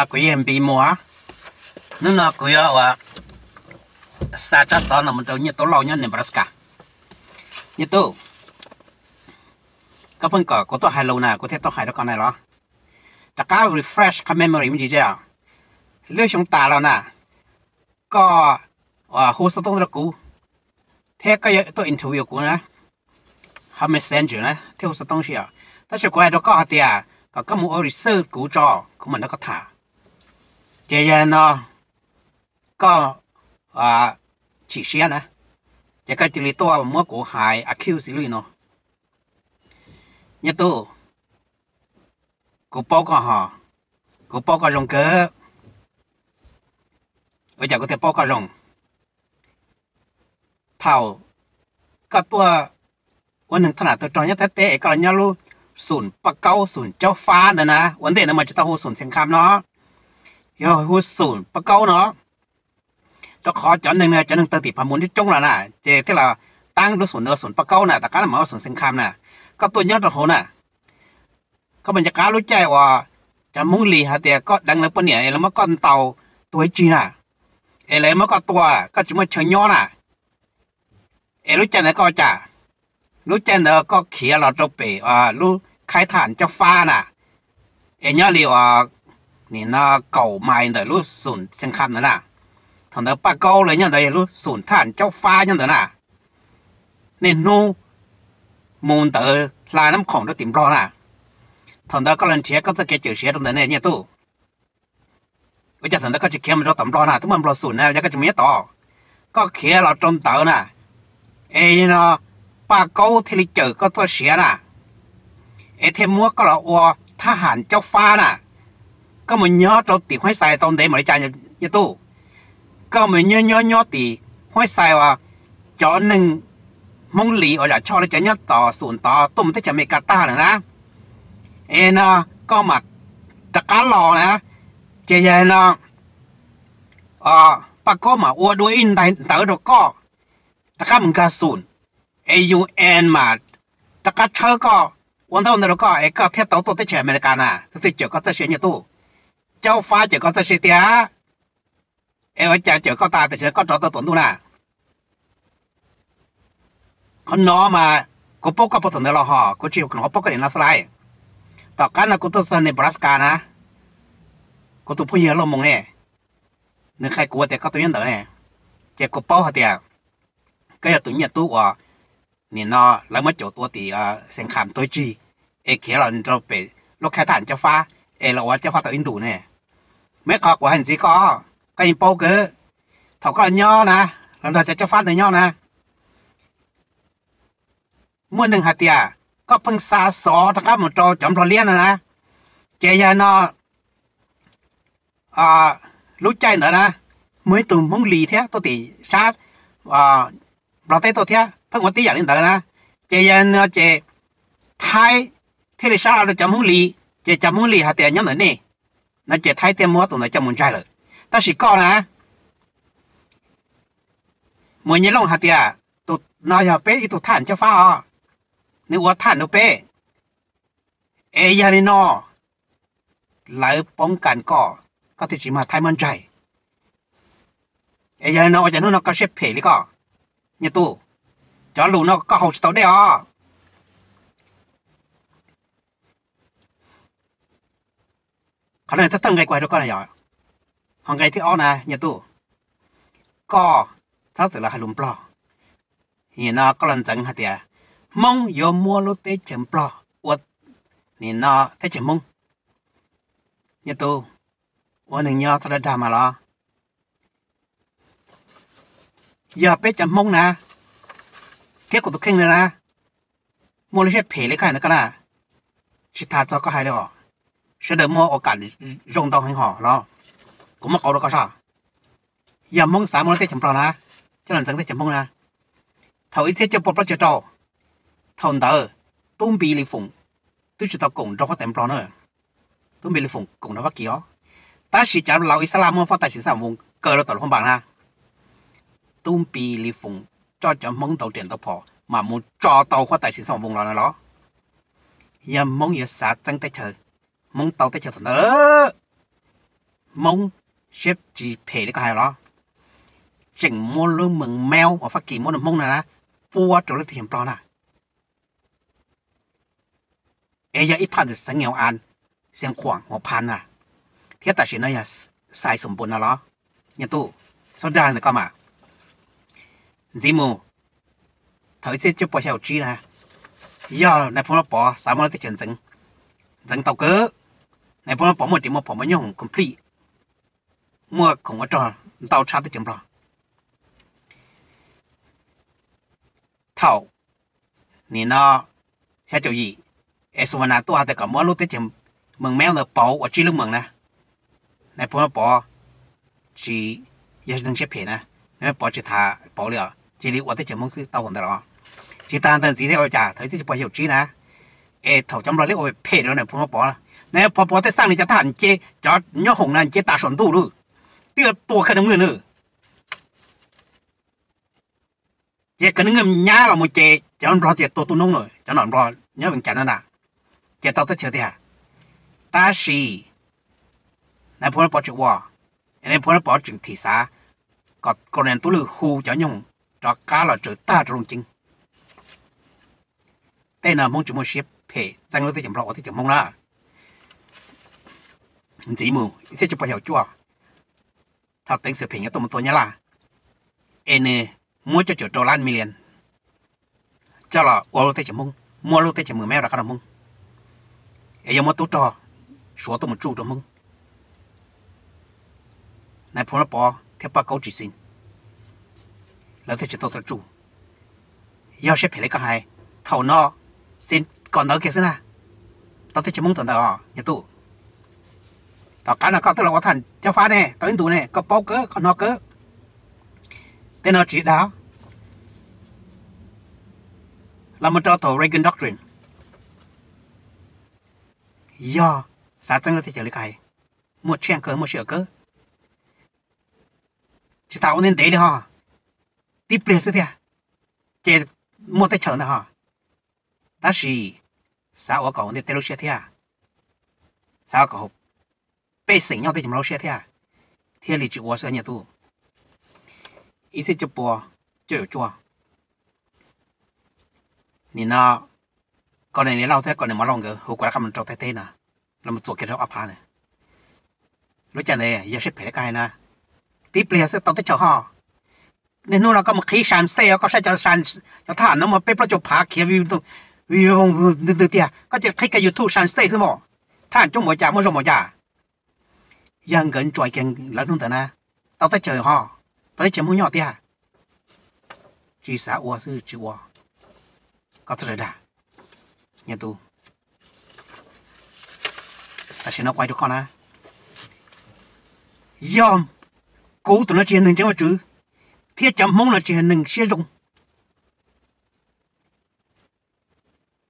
Kuv yog Npis Muas. Hnub no kuv yuav ua xa tsab xov no mus rau Nyiaj Tub Lauj nyob Nebraska. Nyiaj Tub, koj pheej kom kuv tuaj hais lus na, kuv thiaj tuaj hais rau koj na los. Rov qab refresh koj memory me ntsis os. Lub xyoo tas los na, koj hu xov tooj rau kuv thiab koj yuav tuaj interview kuv na, hauv Messenger na thiab hu xov tooj si os. Tab sis kuv hais rau koj hais tias kom koj mus ua research kuv tso, kuv mam nrog koj tham. Ces yog no koj chim siab na, ces koj cia li tuaj muab kuv hais accuse li no. Nyiaj Tub, kuv paub koj ho, kuv paub koj zoo kawg. Ua cas kuv thiaj paub koj zoo? Thaum koj tuaj ua neeg thoj nam tawg rog nyob Thaib teb es koj los nyob lub xum Paj Kaub, xum Caub Fab ntawd na, ua ntej ntawd mas tsis tau hu xum Xeev Kham no, yog hu xum Paj Kaub no, rau qhov cov neeg, cov neeg tawg tim Pham Npus coob coob los na, ces thiaj los taab lub xum ntawd xum Paj Kaub na, tom qab no mas ua xum Xeev Kham na. Koj tuaj nyob rau hauv na, koj mas nco qab lub caij uas cov Hmoob Lis hais tias koj deev lawv poj niam es lawv muab koj ntaus tuag ib tsig na, es lawv muab koj tua, koj tsis muaj chaw nyob na. Es lub caij ntawd koj ua cas? Lub caij ntawd koj khiav los rau pem lub khaib thaj Caub Fab na, es nyob li uas nim no kaum mais ntawm lub xum Xeev Kham ntawd na. Thaum ntawd Paj Kaub lawv nyob ntawd, yog lub xum thaj Caub Fab nyob ntawd na. Niaj hnub mus ntawd hla Nab Khoom rau tim Nplog na. Thaum ntawd koj los nrhiav koj txoj kev cawm siav rau ntawd ne Nyiaj Tub. Ua cas thaum ntawd koj tsis khiav mus rau tom Nplog na, twb muaj Nplog xum na, ua cas koj tsis mus nyob tod? Koj khiav los rau ntawd na, es no Paj Kaub thiaj li cawm koj txoj siav na, es thiaj muab koj los ua thab ham Caub Fab na. Koj mus nyob rau tim Huaib Xais tau ntev npaum li cas Nyiaj Tub? Koj mus nyob nyob nyob tim Huaib Xais uas cov neeg Hmoob Lis uas zam choj li cov nyob tom xum tod tuaj mus teb chaws Amelikas tag lawm na, es no koj mam rov qab los na, ces yog no Paj Kaub mam ua dua ib ntais ntawv rau koj rov qab mus nkag xum, es U N mas rov qab tshawb koj, ua ntaub ntawv rau koj es koj thiaj tau tuaj teb chaws Amelikas na, thiaj cawm koj txoj sia Nyiaj Tub. Caub Fab cawm koj txoj sia tiag, es ua cas cawm koj tas tiam sis koj rov tau tuam ntuj na? Qhov no mas kuv paub koj puag thaum ntawd los hos kuv tsis hnov paub koj nim no xwb lauj. Tom qab no kuv tuaj txog Nebraska na, kuv tus phooj ywg Lauj Moos ne, nws qhia kuv tias koj tuaj nyob ntawd ne, ces kuv paub hais tias koj yog tus Nyiaj Tub uas nim no lawv muab caum tua tim Xeev Kham tuag ib tsig, es khiav los rau pem lub khaib thaj Caub Fab, es los ua Caub Fab tau ib ntus ne. Muaj ib qho kuv hais ntxiv koj, koj yeej paub kawg, thaum koj los nyob na, los nrog cov Caub Fab ntawd nyob na, muaj neeg hais tias koj pheej xa xov rov qab mus rau cov Nplog liab no na, ces yog no lub caij ntawd na, muaj ib tug Hmoob Lis thiab tuaj tim sab Nplog teb tuaj thiab pheej ua tib yam li ntawd na, ces yog no ces Thaib thiaj li sab los rau cov Hmoob Lis, ces cov Hmoob Lis hais tias nyob ntawm nej no, ces Thaib thiaj muab tus ntawd coj mus ntsaig lawm. Tab sis koj na, Muas Nyiaj Looj hais tias tus no yog peb ib tug thaj Caub Fab os, nws ua thaj rau peb, es yog li no lawv poob kas koj, koj thiaj tsis mag Thaib muab ntsaig. Es yog li no ua cas hnub no koj siab phem li koj, Nyiaj Tub? Cov lus no koj haus tsis tau dej os. Qhov no thawj thawj nqe kuv hais rau koj na yog, ho nqe thib ob na Nyiaj Tub, koj txhob txwm los hais lus Nplog. Nim no koj los ntxeev hais tias Hmoob yuav muab lub teb chaws Nplog ua nim no teb chaws Hmoob. Nyiaj Tub, ua neeg nyob txhob dag dag mas los. Yog peb cov Hmoob na, thiab kuv tus kheej na, muaj lub siab phem li koj hais ntawd koj na, tsis tas txog koj hais li os, sawv daws muaj ua kam zoo ntau heev hos los. Kuv muab qauv rau koj saib, yog Hmoob xav muaj lub teb chaws Nplog na, coj los ntxeev teb chaws Hmoob na, thaum ib txhiab cuaj pua plaub caug rau, thaum ntawd Tub Npis Lis Foom twb tsis tau koom nrog huab tais Nplog na, Tub Npis Lis Foom koom nrog Fab Kis os, tab sis cov laus ixab laj muab huab tais Xeev Xas Voos kaw rau tom lub hoob npas na, Tub Npis Lis Foom coj cov Hmoob ntaus riam ntaus phom mas mus tso tau huab tais Xeev Xas Voos los na los. Yog Hmoob yuav xav txeeb teb chaws, Hmoob tau teb chaws thaum ntawd. Hmoob siab tsis phem li koj hais los? Tseem muab lub moos Mayotte uas Fab Kis muab rau Hmoob na, puab rau lub teb chaws Nplog na. Es yog ib phaj ntawm xeev Nyias As, Xiav Khuam, Huav Phan na, thiab tam sim no yog Xais Xoom Npus no los? Nyiaj Tub, txhob dag ntawm koj mas. Ntxiv mus, thaum ib txhiab cuaj pua xya caum tsib na, yog nais phoo Vaj Pov xav muaj lub teb chaws ntxeev, ntxeev tau kawg. Nais phoo Vaj Pov muaj ris muaj phom muaj nyooj hoom complete, muaj khoom ua rog ntau tshaj teb chaws Nplog. Thaum nim no xya caum yim, es Xu Vas Nas tuaj hais tias kom muab lub teb chaws moos Mayotte ntawd pauv ua tsib lub moos na, nais phoo Vaj Pov tsis yog neeg siab phem na, nais phoo Vaj Pov tsis tham pauv li os, cia li ua teb chaws Hmoob xwb tau hauv ntawd los? Tsis tas ntawd ntxiv thiab ua cas thaum ib txhiab cuaj pua xya caum tsib na, es thaum cov Nplog liab ua phem rau nais phoo Vaj Pov, nais phoo Vaj Pov tej xaj nws cov thab ham nce, cov nyob hoom na nce tas saum ntuj lawm, twb yuav tua kiag neeg nws. Ces kom neeg nyab los mus ces cov Nplog ces tua tu noob lawm, cov nom Nplog nyob Vees Cas no na, ces tau teb chaws tiag. Tab sis nais phoo Vaj Pov tsis ua, nais phoo Vaj Pov tseem thim xav kom Colonel Tub Lwj hu cov nyooj rov qab los tsaws tag rau Looj Ceeb. Tej no Hmoob tsis muaj siab phem txeeb lub teb chaws Nplog ua teb chaws Hmoob na. Ntxiv mus ib txhiab cuaj pua xya caum cuaj, thaum Teev Xwm Phem nyob tuaj mus tua Nyab Laj, es nws muab cuaj caum rau lab million coj los ua lub teb chaws Hmoob, muab lub teb chaws moos Mayotte rov qab rau Hmoob, es yuav muab tub rog Suav tuaj mus tsuj rau Hmoob. Nais phoo Vaj Pov thiab Paj Kaub Tsis Xis lawv thiaj tsis tau tau tsuj. Yog siab phem li koj hais, thaum no xij kom ntawd kiag xwb na, tau teb chaws Hmoob thaum ntawd os Nyiaj Tub. Tom qab no koj twb los ua thab ham cob fab ne, tau ib ntus ne, koj paub kawg, koj hnov kawg. Tej no tsis dag. Los mus rau thaum Reagan Doctrine, yog xav txeeb lub teb chaws li koj hais, muaj tshiab kawg, muaj sij hawm kawg, tsis tas ua ntev ntev li ho, tib pliag xwb thiab ces muaj teb chaws ntag ho. Tab sis xav ua kom hauv ntiaj teb lub siab thiab, xav ua kom pej xeem nyob teb chaws Nplog lub siab thiab, thiaj li tsis ua xwb Nyiaj Tub. Ib txhiab cuaj pua cuaj caum cuaj, nim no Colonel Lis Lauj thiab Colonel Mos Lauj nkawd hu kuv rov qab mus rau Thaib teb na, los mus txuam kiag rau ob phav ntawd. Lub caij ntawd yog siab phem li koj hais na, tib pliag xwb tau teb chaws ho. Niaj hnub no koj mus qhib Shan State, koj saib cov, cov thab ham no muaj peb plaub caug phav khiav vij voog ntwg ntwg tiag, koj cia li qhib kiag YouTube Shan State xwb mas, thab ham coob npaum cas, muaj zoo npaum cas. Yog nkawd ntsuas kiag lawv hnub ntawd na, tau teb chaws ho, tau teb chaws Hmoob nyob tiag. Tsis xav ua xwb tsis ua, koj txhob dag. Nyiaj Tub, tam sim no kuv hais rau koj na, yog kuv tus no tsis yog neeg ntseeg Vajtswv, thiab cov Hmoob no tsis yog neeg siab zoo,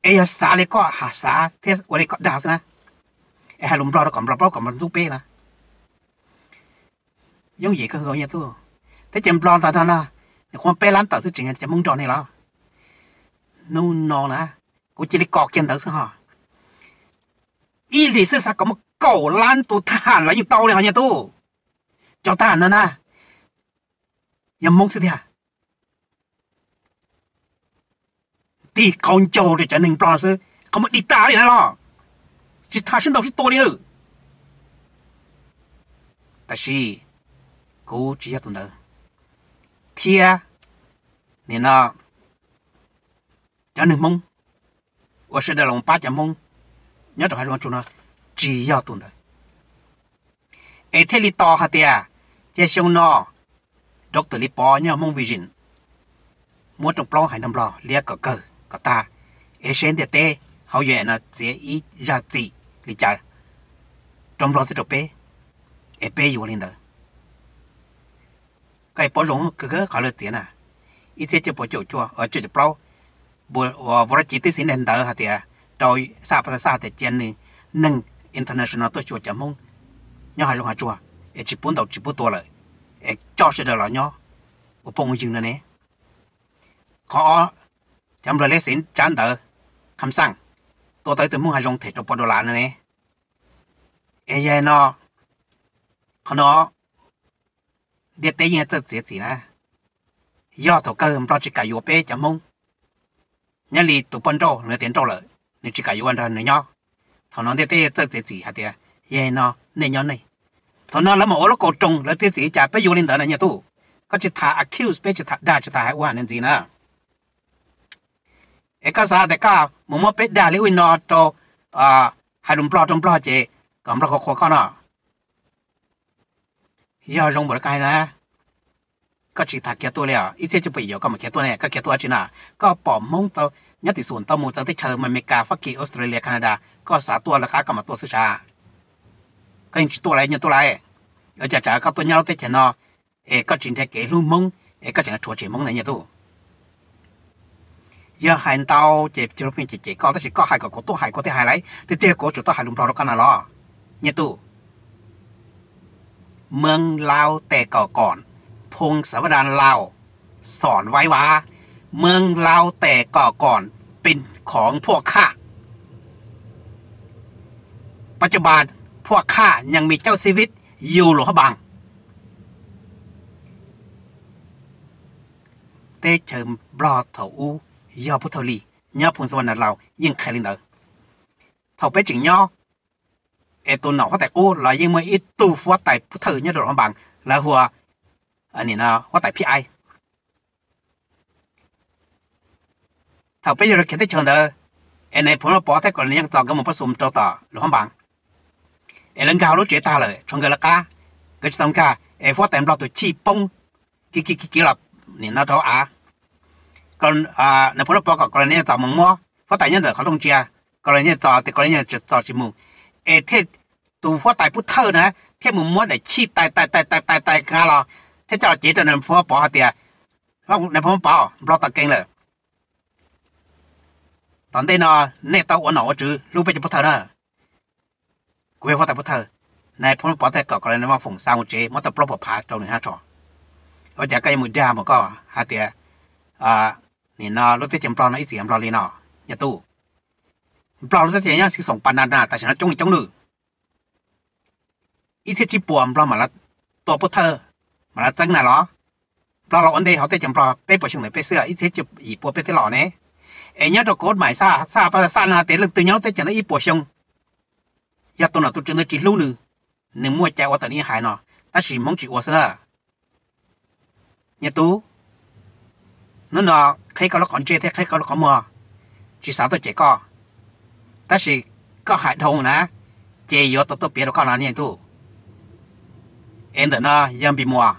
es yog xav li koj hais xav thiab ua li koj dag xwb na, es hais lus Nplog rau kom Nplog paub kom Nplog ntxub peb na, yooj yim kawg nkaus Nyiaj Tub. Teb chaws Nplog ntawd no, nws qhuav peb lab tawm xwb tseem yog cov Hmoob nrog nej los? Hnub no na, kuv cia li kos kiag ntawd xwb ho. Ib hlis xwb xav kom muaj kaum lab tus thab ham los yeej tau li ho Nyiaj Tub. Cov thab ham no na, yog Hmoob xwb tiag. Tig qau ncaug rau cov neeg Nplog xwb, qhov muag dig tas li na los, tsis tham sib ntaus sib tua li. Tab sis kuv tsis yog tus ntawd, thiab nim no cov neeg Hmoob uas sawv daws los pab cov Hmoob nyob rau hav zoov tsuag no tsis yog tus ntawd. Es thiaj li tos hais tias cia xyoo no Doctor Lis Pov nyob Hmoob Vision muab rooj plaub haiv neeg Nplog liab kom kawg kom tag, es seb ntiaj teb hauv U N no txiav ib zaj txim li cas rau Nplog thiab rau peb, es peb yuav li ntawd. Koj paub zoo kawg qhov lawv txiav na, ib txhiab cuaj pua cuaj caum cuaj, cuaj caum plaub, Vua Raj Ci tib xis ntawd hais tias rau xab pas xaj hais tias cia neeg international tuaj xyuas cov Hmoob nyob hav zoov hav tsuag, es tsis pub ntaus tsis pub tua lawm, es coj sawv daws los nyob ua phooj ua ywg no ne. Qhov ob, cov nplog liab xeev tsab ntawv kham xaj tua tau ib tug Hmoob hav zoov them rau pua dollar no ne. Es yog no, Qhov no ntiaj teb yeej txawj txiav txim na. Yog thaum kawg Nplog tsis kam yuav peb cov Hmoob, nyob li tus poj nrauj nws tias nrauj lawm, nws tsis kam yuav nrog nws nyob, thaum no ntiaj teb txawj txiav txim hais tias, yog no nej nyob nej. Thaum no lawv mam ua lub kaus roos lawv txiav txim li cas peb yuav li ntawd na nyiaj tub. Koj tsis tham accuse peb, tsis tham dag, tsis tham hais ua nws ntxiv na. Es koj xav tias koj mus muab peb dag li ub li no rau, hais lus Nplog rau Nplog ces kom Nplog qhuas qhuas koj no, yog zoo npaum li koj hais na. Koj tsis tham khiav tuaj li os, ib txhiab cuaj pua yim caum koj mam khiav tuaj ne, koj khiav tuaj dab tsi na? Koj pom Hmoob tau nyob tim xum tau mus txawv teb chaws, Amelikas, Fab Kis, Australia, Canada, koj xav tuaj lawv qab koj mam tuaj xwb sav. Koj yeej tsis tuaj li, nyiaj tub lauj. Ua cas tsam koj tuaj nyob lub teb chaws no es koj tsis nrhiav kev hlub Hmoob es koj tseem rhuav tshem Hmoob na nyiaj tub? Yog hais ntau ces cov pheej cem cem koj, tab sis koj hais kom kuv tuaj hais kuv thiaj hais lauj, tiag tiag kuv tsuas tuaj hais lus Nplog rau koj na los, nyiaj tub. Mws laus tes kom kom, phoo xav vas da laus, xom vaib vav, mws laus tes kom kom, pes khoov phuaj khaj. Pas cus pas phuaj khaj nyeej me cauj xib vib yus lus hab npaas. Teb chaws Nplog thaum ub yog Pub Thawj Lis, nyob phoo xav vas da laus yeej qhia li ntawd. Thaum peb tseem nyob es tus nom huab tais qub los yeej muaj ib tug huab tais Pub Thawj nyob rau lus hab npaas, lawv hu ua huab tais Phib Aib. Thaum peb yuav khiav teb chaws ntawd, es nais phoo Vaj Pov thiab Kaus Lis Yeej Txos nkawd mus pab xum rau tom lus hab npaas, es lawv nkag hauv lub tsev tag lawm tshuav nkawd lawv qab, nkawd tsis tau nkag, es huab tais Nplog tus chij poob kiv kiv kiv kiv los nim no rau av. Nais phoo Vaj Pov kom Kaus Lis Yeej Txos mus muab, huab tais nyob ntawm qhov rooj ntsia, Kaus Lis Yeej Txos tias Kaus Lis Yeej Txos tsis mus, es thiaj tus huab tais Pub Thawj na thiaj mus muab daim chij tais tais tais tais tais tais nqa los thiab coj los cev rau nais phoo Vaj Pov hais tias, nais phoo Vaj Pov, Nplog tau keev lawm. Tom ntej no nej tau ua nom ua tswv hlub peb cov Pub Thawj na. Kuv yog huab tais Pub Thawj, nais phoo Vaj Pov thiaj kom Kaus Lis Yeej Txos foom xa mus tsev muab tau plaub puas phav rau nws hab tso. Ua cas koj yuav mus dag mus koj hais tias nim no lub teb chaws Nplog no ib txwm yog Nplog li no, nyiaj tub? Nplog lub teb chaws nyob xis xoom pas nas nas tam sim no coob li coob lawm. Ib txhiab tsib puas Nplog mam li tua Pub Thawj, mam li txeeb na los. Nplog los ua ntej hauv teb chaws Nplog peb puas xyoo ntawm peb xwb, ib txhiab cuaj yim pua peb twb los ne. Es nyob rau kuv maim xaj xaj pas xaj no tias leej twg nyob lub teb chaws ntawd ib puas xyoo, yog tus nom tus tswv ntawd tsis hlub nws, nws muaj cai ua tawm li hais no, tab sis Hmoob tsis ua xwb na. Nyiaj tub, hnub no qheb koj lub qhov ntsej thiab qheb koj lub qhov muag, tsis xav tuaj cem koj, tab sis koj hais dhau na, ces yuav tau tuaj piav rau koj no nyiaj tub. Es ntawm no yog Npis Muas,